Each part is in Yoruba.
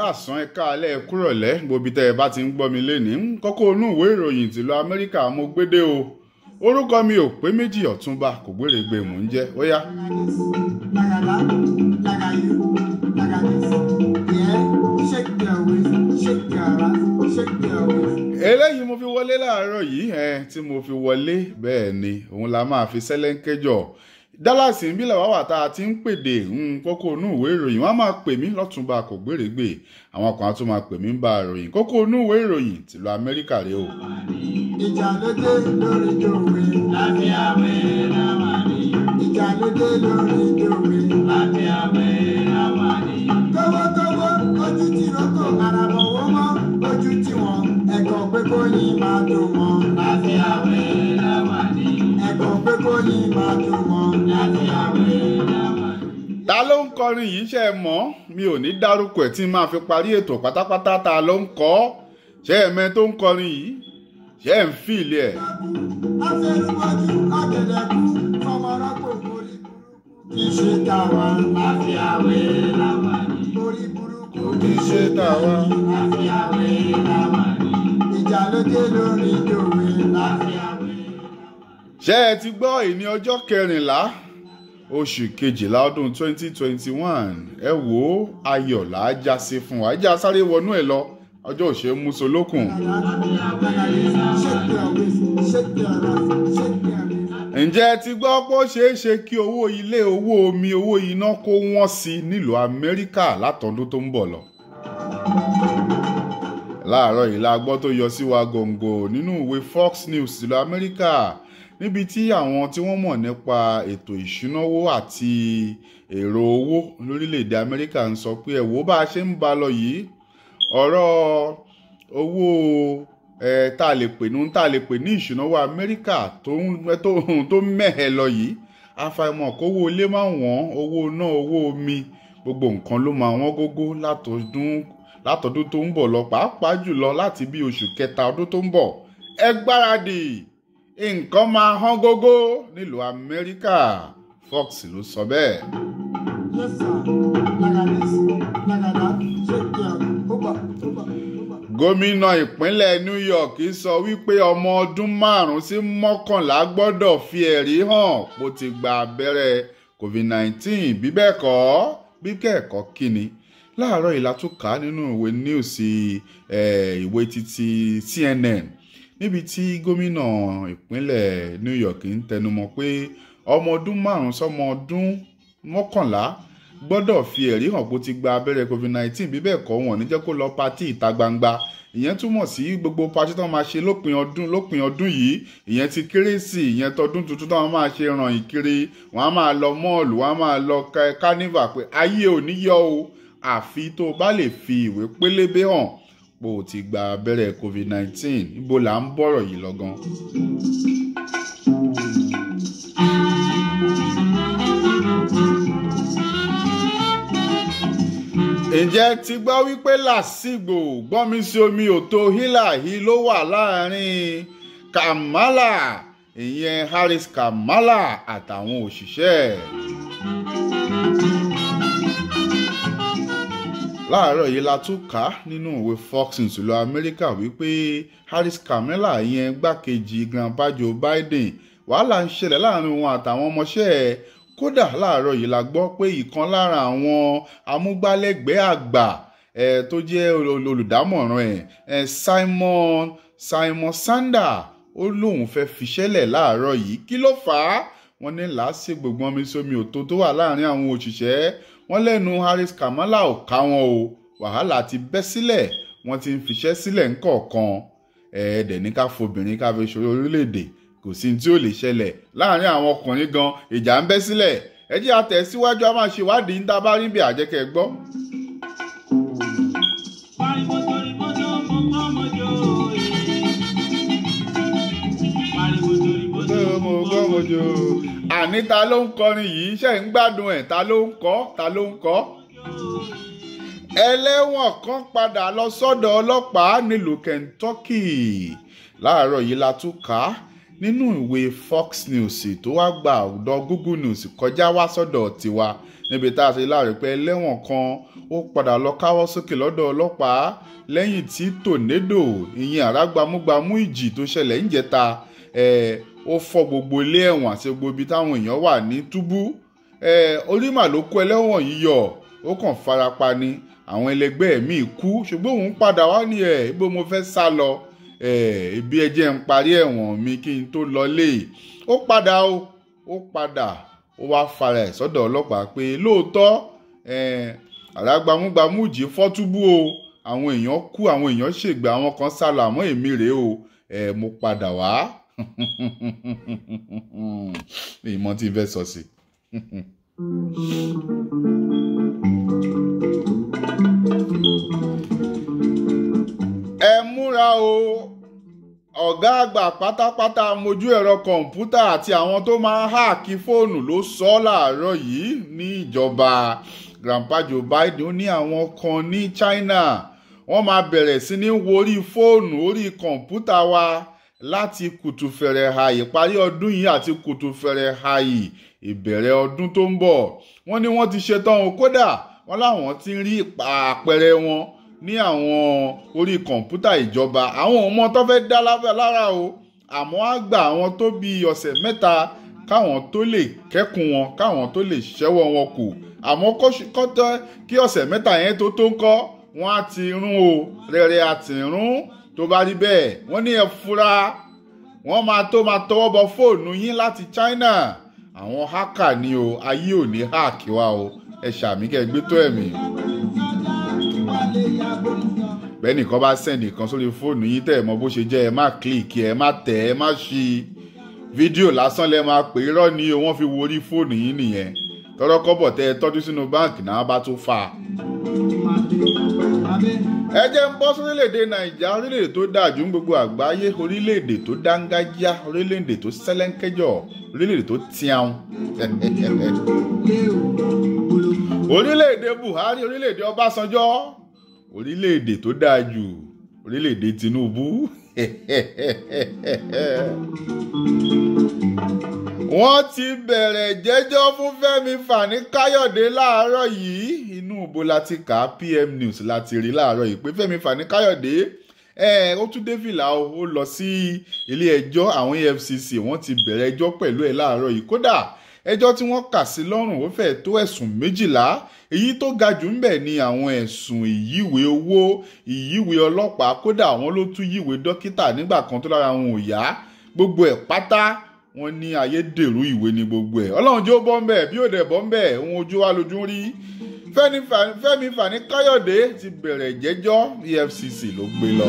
káàsán, ẹ káalẹ́, ẹ kúrọ̀lẹ́, gbogbo tẹ́ ẹ bá ti ń gbọ́ mi lénìí. Kókó inú ìwé ìròyìn tìlú Amẹ́ríkà mo gbédè o. Orúkọ mi ò pé méjì, Ọ̀túnba kò gbèrègbè mò ń jẹ́. Ó yá. Eléyìí mo fi wọlé láàárọ̀ yìí, tí mo fi wọlé bẹ́ẹ̀ ni òun la máa fi sẹ́lẹ̀ńkẹ́jọ. Dallas ń bí làwọn wà tá a ti ń pèdè kókó inú ìwé ìròyìn. Wọ́n á máa pè mí lọ́túnba kò gbèrègbè, àwọn kan á tún máa pè mí ń bá ìròyìn. Kókó inú ìwé ìròyìn tìlú Amẹ́ríkà rèé o. Ìjà ló dé lórí dòwe. Láfíàwé láwàní. Ìjà ló dé lórí dòwe. Láfíàwé láwàní. Tọwọ́tọwọ́ ojú tí rọ́kọ̀ àràbọ̀wọ́ mọ́ ojú tí wọ́n ẹ̀kọ́ pé kó yín máa dùn mọ́. Láfíàwé láwàní. Ẹ̀kọ́ pé kó yín máa dùn mọ́. Láfíàwé láwàní. Ta ló ń kọrin yìí ṣe mọ́? Mi ò ní dárúkọ ẹ̀ tí n máa fi parí ètò pátápátá. Ta ló ń kọ? Ṣé ẹ̀mẹ́ tó ń kọrin yìí? Ṣé ẹ̀ ń fi ilé ẹ̀? Afẹ́rúwájú àgẹ̀dẹ̀kú fọmọrọ́pò orí burúkú kì í ṣe tàwa. Láfíàwé láwàní. Orí burúkú kì í ṣe tàwa. Láfíàwé láwàní. Ìjà ló dé lórí dòwe. Láfíàwé. Ṣé ẹ ti gbọ́ ìní ọjọ́ kẹrìnlá oṣù kejìlá ọdún 2021? Ẹ wò ó, ayọ̀ là á já sí fún wa. Ẹ jẹ́ a sáré wọnú ẹ̀ lọ. Ọjọ́ òṣè muso lókun. Ǹjẹ́ ẹ ti gbọ́ pé ó ṣeé ṣe kí owó ilé, owó omi, owó iná kó wọ́n sí nílùú Amẹ́ríkà látọdún tó ń bọ̀ lọ? Láàárọ̀ yìí la gbọ́ tó yọ sí wa gòǹgò nínú ìwé Fox News ìlú Amẹ́ríkà, níbi tí àwọn tí wọ́n mọ̀ nípa ètò ìṣúnáwó àti èrò owó lórílẹ̀‐èdè Amẹ́ríkà ń sọ pé ẹ wò bá a ṣe ń ba lọ yìí, ọ̀rọ̀ owó tá a lè pè ní tá a lè pè ní ìṣúnáwó Amẹ́ríkà tó mẹ́hẹ̀ lọ yìí, àfàìmọ̀ kówó ilé máa wọ́n, owó náà, owó omi, gbogbo nǹkan ló máa wọ́n gógó látọdún tó ń bọ̀ lọ, pàápàá jùlọ láti bí oṣù kẹta ọdún tó ń bọ̀. Ẹ gbáradì, nǹkan máa hán gógó nílùú Amẹ́ríkà. Fox ló sọ bẹ́ẹ̀. Yes sir, like this, like that, shake your uba, uba, uba. Gómìnà ìpínlẹ̀ New York sọ wípé ọmọ ọdún 5 sí 11 gbọ́dọ̀ fi ẹ̀rí hàn bó ti gba abẹ́rẹ́ COVID-19, bí bẹ́ẹ̀ kọ́, bí kẹ́ẹ̀kọ́ kíni. Láàárọ̀ yìí la tún kà á nínú ìwé news, ìwé títí CNN, níbi tí gómìnà ìpínlẹ̀ New York ń tẹnumọ́ pé ọmọ ọdún 5 sọmọ ọdún 11 gbọ́dọ̀ fi ẹ̀rí hàn bó ti gba abẹ́rẹ́ COVID-19, bí bẹ́ẹ̀ kọ́ wọn ní jẹ́ kó lọ patí ìta gbangba. Ìyẹn túmọ̀ sí gbogbo patí tó máa ṣe lópin ọdún yìí, ìyẹn ti kérésì, ìyẹn tọdún tuntun tó máa ṣe ràn ìkiri, wọ́n á máa lọ mọ́ọ̀lù, wọ́n á máa lọ kánífà pé ayé ò ní yọ o, àfi tó bá lè fi ìwé pélébé hàn pé o ti gba abẹ́rẹ́ COVID-19. Níbo là ń bọ̀rọ̀ yìí lọ gan? Ǹjẹ́ ti gbọ́ wípé làásìgbò gbọ́nmi sí omi òtó hílàhí ló wà láàrin Kamala, ìyẹn Harris Kamala àtàwọn òṣìṣẹ́. Láàárọ̀ yìí la tún kà nínú ìwé Fox News ìlú Amẹ́ríkà wípé Harris Kamala, ìyẹn gbákejì grandpa Joe Biden, wàhálà ń ṣẹlẹ̀ láàrin wọn àtàwọn ọmọọṣẹ́ ẹ̀. Kódà láàárọ̀ yìí la gbọ́ pé ìkan lára àwọn amúgbálẹ́gbẹ̀ẹ́ àgbà tó jẹ́ olùdámọ̀ràn ẹ̀ Simon Sander ó lóun fẹ́ fiṣẹ́lẹ̀ láàárọ̀ yìí. Kí ló fà á? Wọ́n ní làásìgbò gbọ́nmi sómi òtó tó wà láàrin àwọn òṣìṣẹ́. Wọ́n lẹ́nu Harris Kamala ò ká wọn o, wàhálà ti bẹ́ sílẹ̀, wọ́n ti ń fiṣẹ́ sílẹ̀ ńkọ̀ọ̀kan. Ẹ̀ẹ́dẹ̀ ní ká fobìnrin ká fi ṣòro orílẹ̀-èdè, kò sí tí ó lè ṣẹlẹ̀ láàrin àwọn ọkùnrin gan, ìjà ń bẹ́ sílẹ̀. Ẹ jẹ́ àtẹ̀síwájú, a máa ṣe ìwádìí ń dábàá rí bí àjẹkẹ́ gbọ́. Pariwo torí bótó mo gbọ́ mo jó. Pariwo torí bótó mo gbọ́ mo jó. Àní ta ló ń kọrin yìí? Ṣe ń gbádùn ẹ̀? Ta ló ń kọ? Ta ló ń kọ? Ẹlẹ́wọ̀n kan padà lọ sọ́dọ̀ ọlọ́pàá nílùú Kentucky. Láàárọ̀ yìí la tún kà á nínú ìwé Fox News tó wá gba ọ̀dọ̀ Google News kọjá wá sọ́dọ̀ tiwa, Níbi tá a ṣe láàrin pé ẹlẹ́wọ̀n kan ó padà lọ káwọ́ sókè lọ́dọ̀ ọlọ́pàá lẹ́yìn tí tònédò ìyẹn àrágbámúgbámú ìjì tó ṣẹlẹ̀ ńjẹta ó fọ́ gbogbo ilé ẹ̀wọ̀n àti gbogbo ibi táwọn èèyàn wà ní túbú. Orí mà ló kó ẹlẹ́wọ̀n yìí yọ, ó kàn farapa ni, àwọn ẹlẹgbẹ́ mi kú, ṣùgbọ́n òun padà wá ní ibo mo fẹ́ sá lọ, ibi ẹ jẹ́ ń parí ẹ̀wọ̀n mi kí n tó lọlé. Ó padà ó padà ó wá fara ẹ̀ sọ́dọ̀ ọlọ́pàá pé lóòótọ́ àrágbámúgbámú ìjì fọ́ túbú o, àwọn èèyàn kú, àwọn èèyàn ṣègbè, àwọn kan sá lọ, àmọ́ èmi rèé o, mo padà wá. Ìmọ̀ tí n fẹ́ sọ sí. Ẹ múra o, ọ̀gá àgbà pátápátá mojú ẹ̀rọ kọ̀ǹpútà àti àwọn tó máa ń háàkì fóònù ló sọ láàárọ̀ yìí ní ìjọba Grandpa Joe Biden ní àwọn kan ní China wọ́n máa bẹ̀rẹ̀ sí ní wo orí fóònù orí kọ̀ǹpútà wa láti kùtùfẹ̀rẹ̀ hàì parí ọdún yìí àti kùtùfẹ̀rẹ̀ hàì ìbẹ̀rẹ̀ ọdún tó ń bọ̀. Wọ́n ní wọ́n ti ṣetán o, kódà wọ́n láwọn ti ń rí àpẹẹrẹ wọn ní àwọn orí kọ̀ǹpútà ìjọba. Àwọn ọmọ tó fẹ́ dá lára o, àmọ́ á gba àwọn tó bí ọ̀sẹ̀ mẹ́ta káwọn tó lè kẹ́kùn wọn, káwọn tó lè ṣẹ́wọ́ wọn kù. Àmọ́ kí ọ̀sẹ̀ mẹ́ta yẹn tó ń kọ́, wọ́n á ti rún o, rẹ̀rẹ̀ á ti rún. Tó bá rí bẹ́ẹ̀, wọ́n ní ẹ fura, wọ́n máa tó máa tọwọ́ bọ fóònù yín láti China. Àwọn hákà ni o, ayé ò ní háàkì wa o, ẹ ṣàmì kẹ́ gbé tó ẹ̀mí. Bẹ́ẹ̀ nìkan bá sẹ́ndì kan sórí fóònù yín tẹ́ ẹ̀ mọ bó ṣe jẹ́, ẹ má kílìkì, ẹ má tẹ̀, ẹ má ṣí. Fídíò lásán lẹ máa pè é, irọ́ ni o, wọ́n fi wo orí fóònù yín nìyẹn. Tọ́rọ́kọ́bọ̀ tẹ́ ẹ tọ́jú sínú báǹkì náà bá tún fà á. Ẹ jẹ́ ń bọ́ sórílẹ̀-èdè Nàìjíríà, orílẹ̀-èdè tó dáa jù ní gbogbo àgbáyé, orílẹ̀-èdè tó dángájá, orílẹ̀-èdè tó sẹ́lẹ̀ńkẹ́jọ, orílẹ̀-èdè tó tíhun. Orílẹ̀-èdè Buhari, orílẹ̀-èdè Ọbásanjọ́, orílẹ̀-èdè tó dáa jù, orílẹ̀-èdè Tinubu. Wọ́n ti bẹ̀rẹ̀ jẹ́jọ́ fún Fẹ́mi Fani Káyọ̀dé láàárọ̀ yìí. Inú ibo la ti kà á, PM News la ti rí láàárọ̀ yìí pé Fẹ́mi Fani Káyọ̀dé ó tún dé fìlà o, ó lọ sí ilé ẹjọ́ àwọn EFCC, wọ́n ti bẹ̀rẹ̀ ẹjọ́ pẹ̀lú ẹ̀ láàárọ̀ yìí. Kódà ẹjọ́ tí wọ́n kà sí lọ́rùn ó fẹ́ tó ẹ̀sùn 12, èyí tó ga jù ń bẹ̀ ni àwọn ẹ̀sùn ìyíwèé owó, ìyíwèé ọlọ́pàá, kódà àwọn ló tún yíwèé dókítà nígbà kan tó lára wọn ò yá. Gbogbo ẹ̀ pátá wọ́n ní ayédèrú ìwé ni gbogbo ẹ̀. Ọlọ́run jó bọ́ ń bẹ̀, bí ó dẹ̀ bọ́ ń bẹ̀, ohun ojú wa lójú ń rí. Fẹ́mi Fani Káyọ̀dé ti bẹ̀rẹ̀ ìjẹ́jọ́, EFCC ló gbé lọ.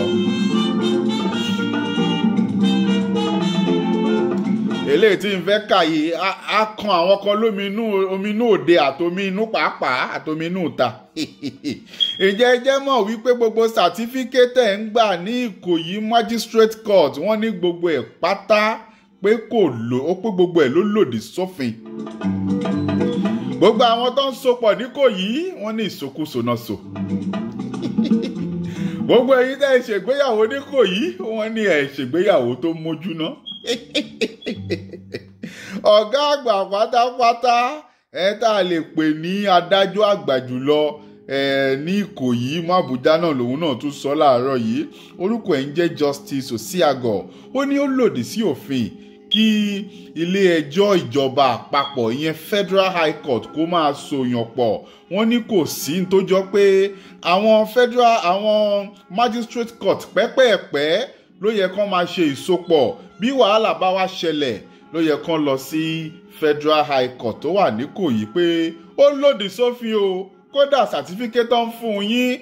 Eléyìí tí n fẹ́ kà yìí á kan àwọn kan lómi inú òde àtomi inú pàápàá àtomi inú ìta. Ǹjẹ́ ẹ jẹ́ mọ̀ wípé gbogbo sàtífíkẹ́tẹ̀ ń gbà ní Ìkòyí Magistrate Court, wọ́n ní gbogbo ẹ̀ pátá pé kò lò ó, pé gbogbo ẹ̀ ló lòdì sófin. Gbogbo àwọn tó ń sopọ̀ níkòyí wọ́n ní ìsokúso náà so. Gbogbo ẹ̀yin tẹ́ ẹ ṣègbéyàwó níkòyí wọ́n ní ẹ ṣègbéyàwó tó mójú ná. Ọ̀gá àgbà pátápátá ẹ tá a lè pè ní adájọ́ àgbà jùlọ ní Ìkòyí mọ́ Àbújá náà lòun náà tún sọ láàárọ̀ yìí. Orúkọ ẹ̀ ń jẹ́ Justice Osiago. Ó ní ó lòdì sí òfin kí ilé ẹjọ́ ìjọba àpapọ̀ ìyẹn Federal High Court kó máa sòyàn pọ̀. Wọ́n ní kò sí tó jọ pé àwọn federal àwọn magistrate court pẹ́pẹ́ẹ̀pẹ́ ló yẹ kán máa ṣe ìsopọ̀. Bí wàhálà bá wá ṣẹlẹ̀ ló yẹ kán lọ sí Federal High Court tó wà níkòyí pé ó lòdì sófin o. Kódà sàtífíkẹ́tì tó ń fún yín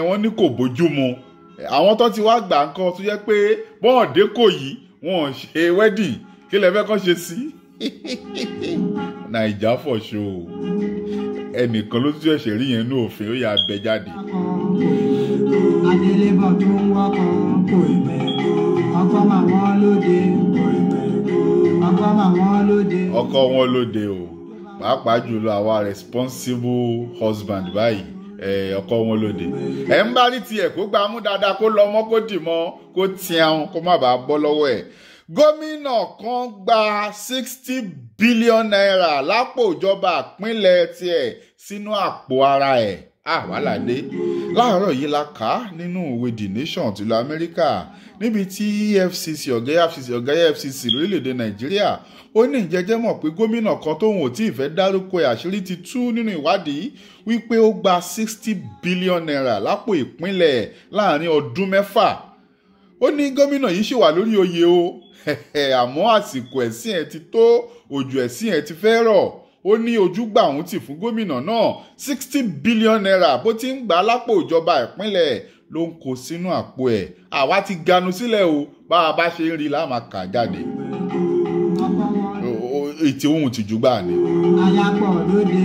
wọ́n ní kò bójú mu. Àwọn tó ti wá gbà nǹkan tó yẹ pé bọ́ọ̀n dé Ìkòyí wọn ò ṣe wedding, kí lẹ fẹ́ kán ṣe sí? Naija for sure. Ẹnìkan ló tún ṣẹ̀ṣẹ̀ rí yẹn ní òfin, ó yà bẹ jáde. Adélébọ̀ tó ń wọ́kọ̀ kò ì pẹ́, ọkọ mà wọ́n lóde, ọkọ mà wọ́n lóde. Ọkọ wọn lóde o, pàápàá jùlọ àwa responsible husband báyìí, ọkọ wọn lóde. Ẹ ń bá rí tiẹ̀ kó gbá mú dáadáa, kó lọ mọ́, kó dì mọ́, kó tiẹun, kó má bàa bọ́ lọ́wọ́ ẹ̀. Gómìnà kan gba 60 billion naira lápò ìjọba ìpínlẹ̀ tiẹ̀ sínú àpò ara ẹ̀. Wàhálà dé. Láàárọ̀ yìí la kà á nínú ìwé The Nation tìlú Amẹ́ríkà níbi tí EFCC ọ̀gá EFCC lórílẹ̀‐èdè Nàìjíríà ó ní ìjẹ́jẹ́ mọ̀ pé gómìnà kan tóun ò tí ì fẹ́ dárúkọ ẹ̀ àṣírí ti tú nínú ìwádìí wípé ó gba 60 billion naira lápò ìpínlẹ̀ láàrin ọdún mẹ́fà. Ó ní gómìnà yìí ṣì wà lórí oyè o, àmọ́ àsìkò ẹ̀sìn ẹ̀ ti tó, òjò ẹ̀sìn ẹ̀ ti fẹ́ rọ̀. Ó ní ojú gbà òun tì fún gómìnà náà 60 billion naira bó ti ń gbà lápò ìjọba ìpínlẹ̀ ló ń kó sínú àpò ẹ̀. Àwa ti ganu sílẹ̀ o, bá a bá ṣe ń rí la máa kà jáde. Ètò ohun tìjú gbà ni. Ayapọ̀ lóde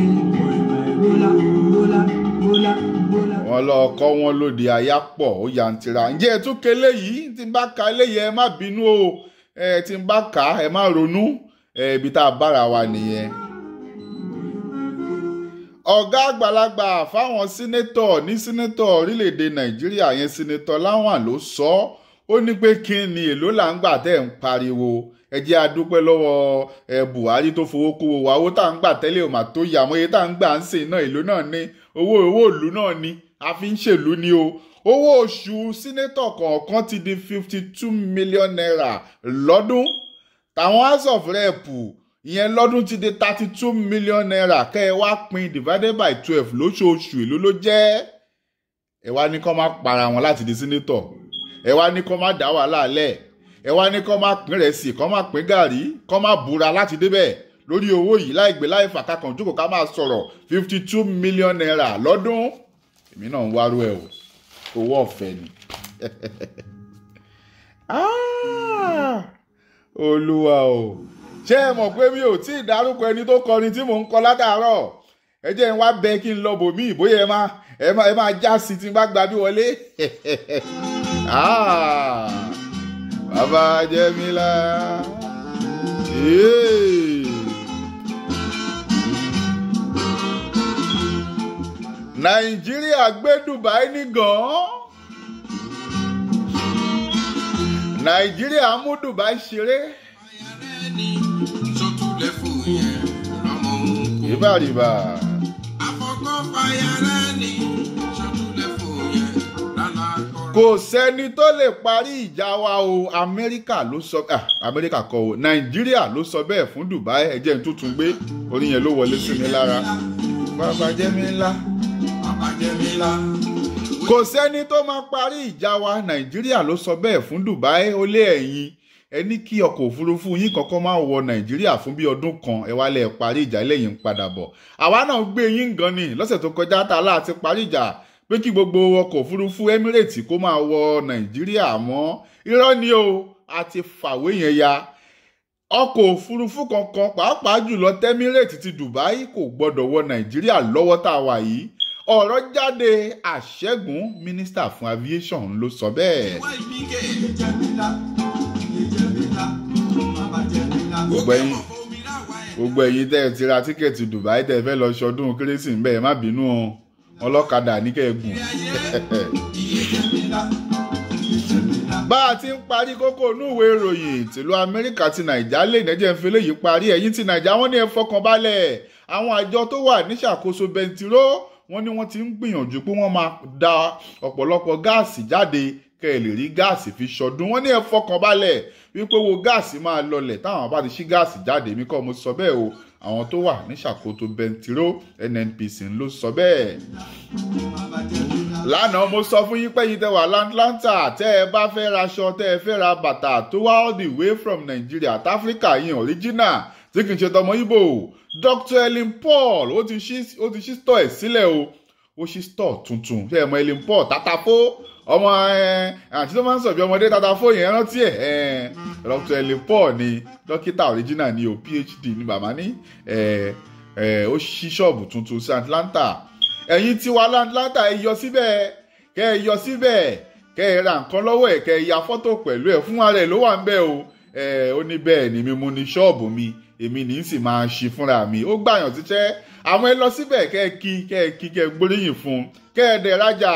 bólá bólá bólá bólá. Wọ́n lọ kọ́ wọn lóde ayapọ̀ ó yantira. Ǹjẹ́ ẹ tún kélé yìí? Tí n bá ka eléyìí ẹ má bínú o, ẹ tí n bá kà á ẹ má ronú, ibi tá a bára wa nìyẹn. Ọ̀gá àgbàlagbà fáwọn sínétọ̀ ní sínétọ̀ orílẹ̀-èdè Nàìjíríà yẹn sínétọ̀ Lawan ló sọ ọ́. Ó ní pé kí ni èló là ń gbà tẹ́ ń pariwo. Ẹ jẹ́ a dúpẹ́ lọ́wọ́ Buhari tó fowó kówó wa. Owó tá à ń gbà tẹ́lẹ̀ ò mà tó yà mọ́ iye tá à ń gbà ń sìn náà èló náà ni owó ìlú náà ni a fi ń ṣèlú ni o. Owó oṣù sínétọ̀ kọ̀ọ̀kan ti di 52 million naira lọ́dún. Tàwọn House of Rep ìyẹn lọ́dún ti di 32 million naira. Kẹ́ ẹ wá pín divided by 12 lóṣooṣù èló ló jẹ́. Ẹ wá ní kó má para wọn láti di sínétọ̀, ẹ wá ní kó má dá wàhálà lẹ̀, ẹ wá ní kó má pín rẹsì, kó má pín gàrí, kó má búra láti débẹ̀ lórí owó yìí láì gbé láì fàkà kan jókòó ká máa sọ̀rọ̀ 52 million naira lọ́dún. Èmi náà ń wárú ẹ o, owó ọ̀fẹ́ ni. Olúwa o, ṣé ẹ mọ̀ pé mi ò tí ì dárúkọ ẹni tó kọrin tí mò ń kọ látàárọ̀? Ẹ jẹ́ n wá bẹ kí n lọ bòmí bóyá ẹ máa já sí tí n bá gba bí wọlé. Bàbá Jẹ́mílà. Nàìjíríà gbé Dubai ní gan-an. Nàìjíríà mú Dubai ṣeré. Ìbàrìbà. Kò sẹ́ni tó lè parí ìjà wa o. Amẹ́ríkà ló sọ, Amẹ́ríkà kọ́ o, Nàìjíríà ló sọ bẹ́ẹ̀ fún Dubai. Ẹ jẹ́ n tuntun gbé orin yẹn ló wọlé sí mi lára. Bàbá Jẹ́mílà. Bàbá Jẹ́mílà. Kò sẹ́ni tó máa parí ìjà wa. Nàìjíríà ló sọ bẹ́ẹ̀ fún Dubai. Ó lé ẹ̀yin ẹ ní kí ọkọ̀ òfurufú yín kankan máa wọ Nàìjíríà fún bí ọdún kan, ẹ wá lẹ parí ìjà lẹ́yìn ń padà bọ̀. Àwa náà gbé yín gan ni lọ́sẹ̀ tó kọjá tá a láti parí ìjà pé kí gbogbo ọkọ̀ òfurufú Emirates kó máa wọ Nàìjíríà mọ́. Irọ́ ni o, a ti fàwé yẹn ya. Ọkọ̀ òfurufú kankan pàápàá jùlọ Emirates ti Dubai kò gbọ́dọ̀ wọ Nàìjíríà lọ́wọ́ tá a wà yìí. Ọ̀rọ̀ jáde, àṣẹ́gun mínísítà fún aviation ló sọ bẹ́ẹ̀. Gbogbo ẹ̀yin tẹ́ ẹ ti ra tíkẹ́ẹ̀tì Dubai tẹ́ ẹ fẹ́ lọ ṣọdún kérésì ń bẹ̀, ẹ má bínú o, ọlọ́kadà ní kẹ́ ẹ gùn. Bá a ti ń parí kókó inú ìwé ìròyìn tìlú Amẹ́ríkà ti Nàìjà lè nẹ́jẹ̀ ń fi léyìí parí. Ẹ̀yin ti Nàìjà wọ́n ní ẹ fọkàn balẹ̀. Àwọn àjọ tó wà níṣàkóso bẹntiró wọ́n ní wọ́n ti ń gbìyànjú pé wọ́n máa da ọ̀pọ̀lọpọ̀ gáàsì jáde kẹ́ ẹ lè rí gáàsì fi ṣọdún. Wọ́n ní ẹ fọkàn balẹ̀ wípé wo gáàsì máa lọlẹ̀ táwọn bá ti ṣí gáàsì jáde. Èmi kọ́ mo sọ bẹ́ẹ̀ o, àwọn tó wà níṣàkóso bẹntiró NNPC ló sọ bẹ́ẹ̀. Lánàá mo sọ fún yín pé yín tẹ́ wà l'Atlanta, tẹ́ ẹ bá fẹ́ raṣọ, tẹ́ ẹ fẹ́ ra bàtà tó wá all the way from Nigeria àti Africa yín original tí kì í ṣe tọmọ Ìgbò. Dr. Ellen Paul ó ti ṣí store ẹ̀ sílẹ̀ o, ó ṣí store tuntun. Ṣé ẹ mọ Ellen Paul tatafó ọmọ àti tó máa ń sọ bí ọmọdé tatafó yẹn, rántí ẹ. Dr. Ellen Paul ni dókítà original ni o, PhD ni bàbá ní. Ó ṣí ṣọ́ọ̀bù tuntun sí Atlanta. Ẹ̀yin tí wà l'Atlanta ẹ yọ síbẹ̀, kẹ́ ẹ yọ síbẹ̀, kẹ́ ẹ ra nǹkan lọ́wọ́ ẹ̀, kẹ́ ẹ ya fọ́tò pẹ̀lú ẹ̀, fún ara ẹ̀ ló wà ń bẹ̀ o. Ó ní bẹ́ẹ̀ ni mímú ní ṣọ́ọ̀bù mi, èmi ní sì máa ṣí fúnra mi. Ó gbàyàn tíṣẹ́ àwọn ẹ lọ síbẹ̀, kẹ́ ẹ kí, kẹ́ ẹ kí, kẹ́ ẹ gbóríyìn fún un, kẹ́ ẹ dẹ̀ rajà.